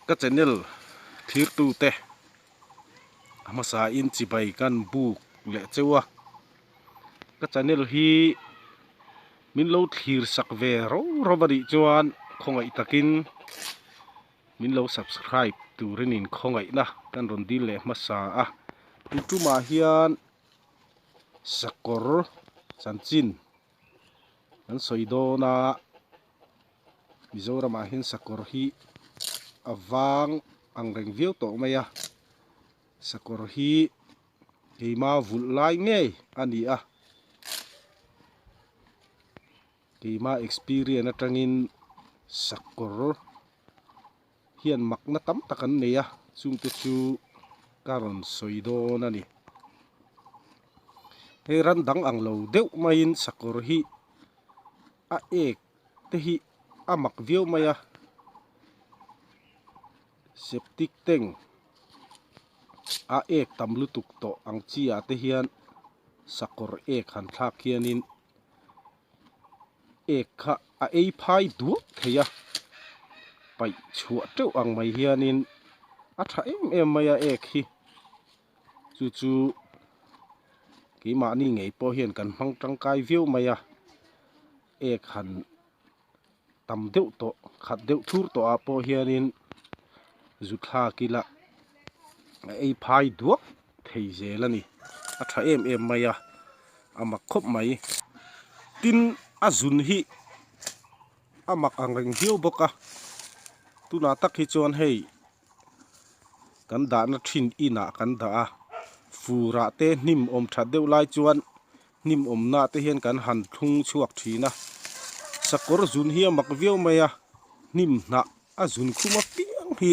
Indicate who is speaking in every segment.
Speaker 1: Ka channel thirtu te a hmasa in chibai kan buk leh cheu a, ka channel hi min lo thlir sak ve ro ro a nih chuan khawngaih takin min lo subscribe turin in khawngaihna kan rawn dil leh hmasa a, tun tumah hian sakawr chanchin kan sawi dawn a Mizoramah hian sakawr hi a vang ang reng viau tawh mai a sakawr hi keima vulh lai ngei a ni a keima experience atangin sakawr hian makna tam tak an nei a chungte chu ka rawn sawi dawn a ni hei ran dang ang lo deuh maiin sakawr hi a ek te hi a mak viau mai a septic tank a ek tam lutuk tawh ang chi ah te hian sakawr ek han thlak hianin ek kha a ei phai duak thei a paih chhuah teuh ang mai hianin a tha em em mai a ek hi chu chu keimahni ngei pawh hian kan hmang tangkai viau mai a ek han tam deuh tawh khat deuh thur tawh ah pawh hianin zu thlak ila a ei phai duak thei zel a ni a tha em em mai a a mak khawp mai tin a zun hi a mak ang reng viau bawk a tunah tak hi chuan hei kan dahna thin inah kan dah a furah te hnim awm that deuh lai chuan hnim awmna te hian kan han thlung chhuak thin a sakawr zun hi a mak viau mai a hnim hnah a zun khum apiang hi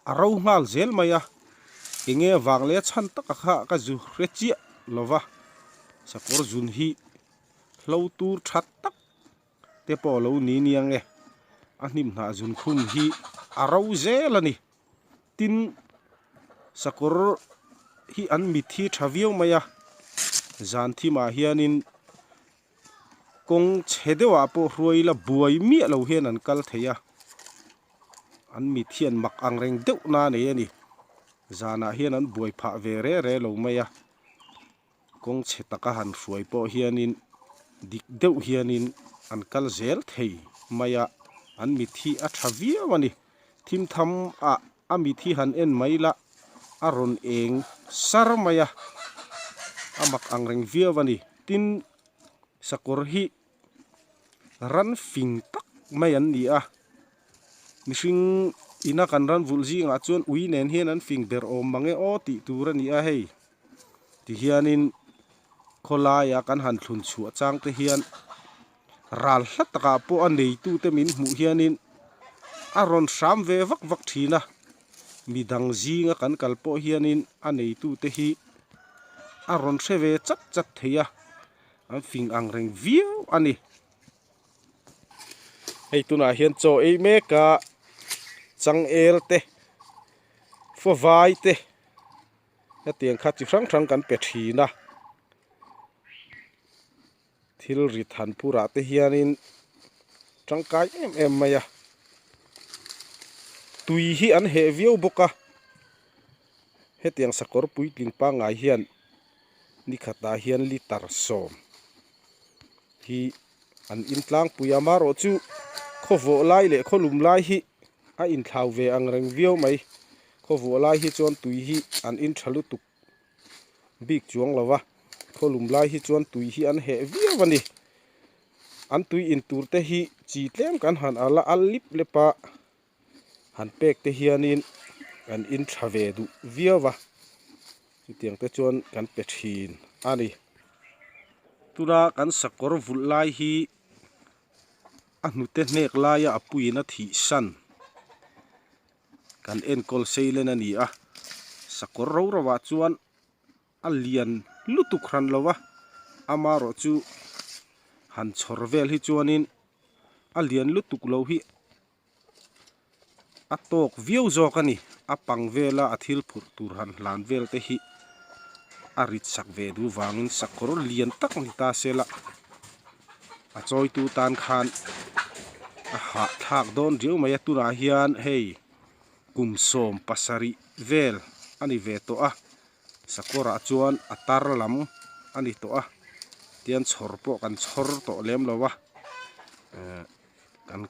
Speaker 1: a ro nghal zel mai a enge vang leh a chhan taka kha ka zu hre chiah lova sakawr zun hi hlo tur tha tak te pawh a lo ni niang e a hnim hnah zun khum hi a ro zel a ni tin sakawr hi an mit hi tha viau mai a zan thimah hianin kawng chhe deuhah pawh hruai la buai miah lo hian an kal thei a an mit hian mak ang reng deuh na nei a ni zanah hian an buai phah ve re re lo mai a. Kawng chhe taka han hruai pawh hianin dik deuh hianin an kal zel thei mai a, an mit hi a tha viau a ni. Thim tham ah a mit hi han en mai la a rawn eng sar mai a, a mak ang reng viau a ni. Tin, sakawr hi ran fing tak mai an ni a, mihring ina kan ran vulh zingah chuan ui nen hian an fing ber awm mang e aw tih tur a ni a hei. Tihianin khawlaia kan han thlun chhuah chang te hian ral hla takah pawh a neitute min hmuh hianin a rawn hram ve vak vak thin a, midang zinga kan kal pawh hianin a neitute hi a rawn hre ve chat chat thei a, an fing ang reng viau a ni. Hei tunah hian chaw ei mek a changel te fawvai te. Hetiang kha chi hrang hrang kan pe thin a, thil ri than phurah te hianin tangkai em em mai a, tui hi an heh viau bawk a, hetiang sakawr puitling pangngai hian ni khatah hian litre sawm hi an in tlangpui a, amaherawhchu khawvawh lai leh khawlum lai hi a inthlau ve ang reng viau mai. Khawvuah lai hi chuan tui hi an in tha lutuk bik chuang lo va, khawlum lai hi chuan tui hi an heh viau a ni. An tui in tur te hi chi tlem kan han al a, al lip lep a han pek te hianin an in tha ve duh viau a, chutiang te chuan kan pe thin a ni. Tuna kan sakawr vulh lai hi a hnute hnek laia a puiin a thih san. Kan enkawl seilen a ni a, sakawr ro ro ah chuan a lian lutuk hran lo va, amaherawh chu han chhawr vel hi chuanin a lian lutuk lo hi a tawk viau zawk a ni, a pang vela a thil phurh tur han hlan vel te hi a rit sak ve duh vangin sakawr lian tak ni ta se la a chawitu tan khan a hahthlak dawn riau mai a tunah hian hei. Kum 17 vel a ni ve tawh a, sakawrah chuan a tar lam a ni tawh a, tian chhawr pawh kan chhawr tawh lem lo a, eh kan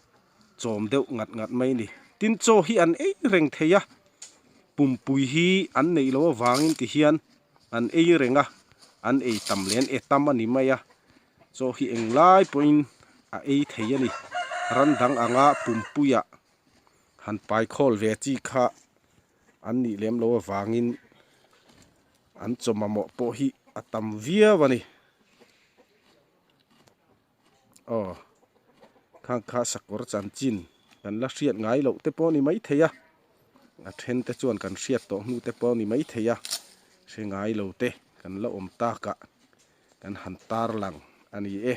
Speaker 1: chawm deuh ngat ngat mai a ni. Tin chaw hi an ei reng thei a, pumpui hi an neih loh avangin ti hian an ei reng a, an ei tam leh an e tam a ni mai a, chaw hi englai pawhin a ei thei a ni. Ran dang anga pumpuiah han pai khawl ve chi kha an nih lem loh avangin an chaw mamawh pawh hi a tam viau a ni. Aw khang kha sakawr chanchin kan la hriat ngai loh te pawh a ni maithei a, a then te chuan kan hriat tawh hnu te pawh a ni maithei a, hre ngai lo te kan la awm tak ah kan han tarlang a ni e.